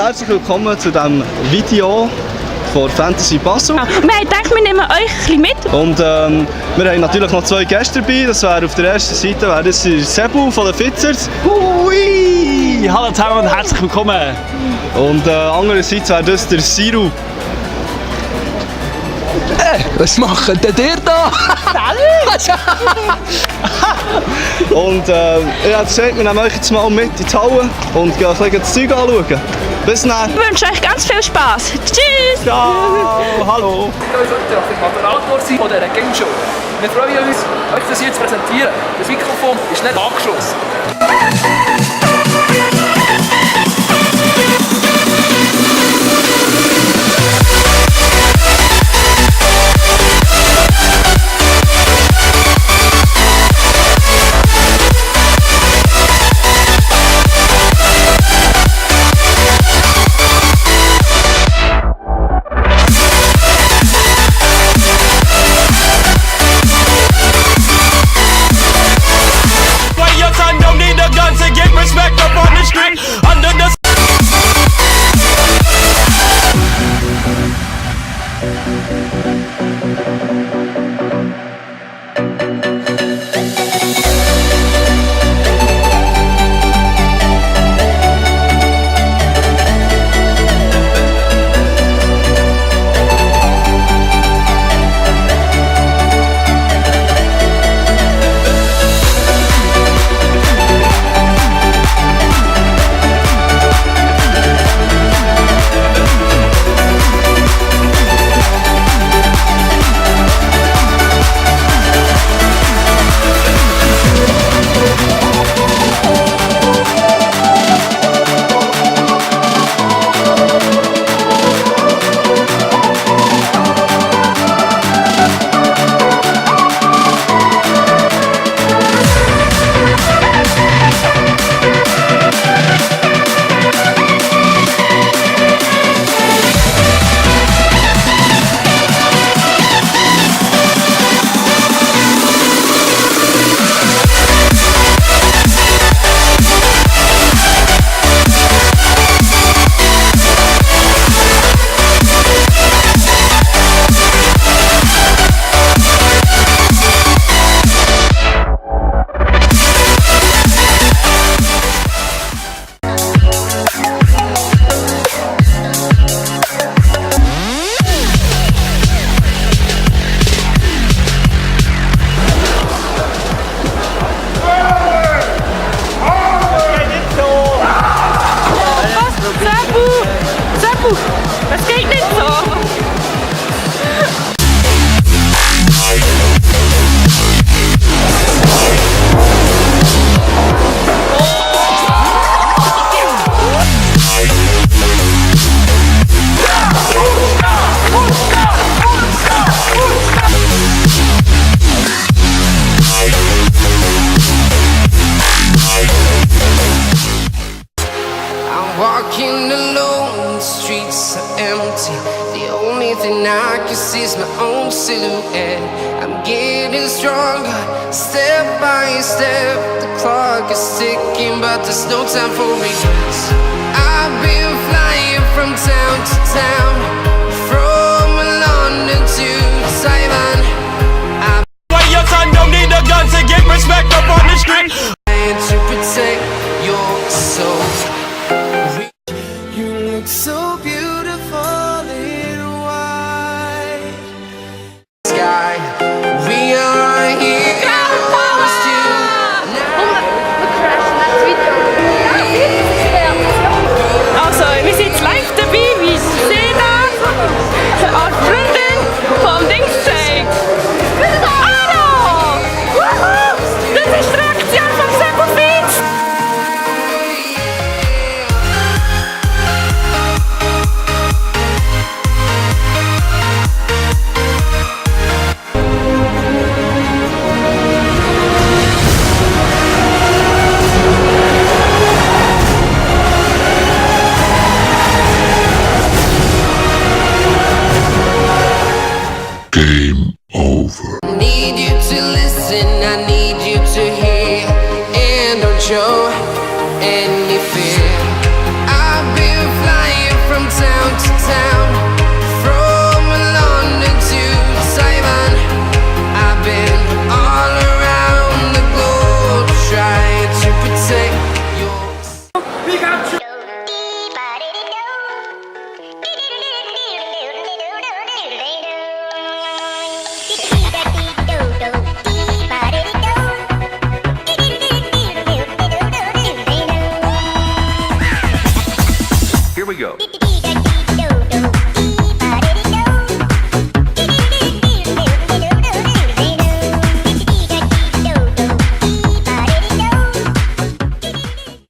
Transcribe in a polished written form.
herzlich willkommen zu diesem Video von Fantasy Basel. Wir haben gedacht, wir nehmen euch ein bisschen mit. Und wir haben natürlich noch zwei Gäste dabei. Das wäre auf der ersten Seite wäre das der Sebu von den Fitzers. Hui! Hallo zusammen und herzlich willkommen. Und andererseits wäre das der Siru. Was macht denn ihr da? Und ich habe gesagt, wir nehmen euch jetzt mal mit in die Halle und gehen ein bisschen das Zeug anschauen. Bis dann. Ich wünsche euch ganz viel Spass. Tschüss! Ciao! Hallo! Ich sollte auch der Moderator sein von dieser Game Show. Wir freuen uns, euch das hier zu präsentieren. Das Mikrofon ist nicht angeschlossen. Das geht nicht so. Walking alone, the streets are empty. The only thing I can see is my own silhouette. I'm getting stronger, step by step. The clock is ticking, but there's no time for regrets. I've been flying from town to town, from London to Taiwan. Why your son don't need a gun to get respect up on the street? Trying to protect your soul. You look so beautiful in white sky. We are here. Also, wir sind jetzt live dabei, wie Sie sehen da. we go.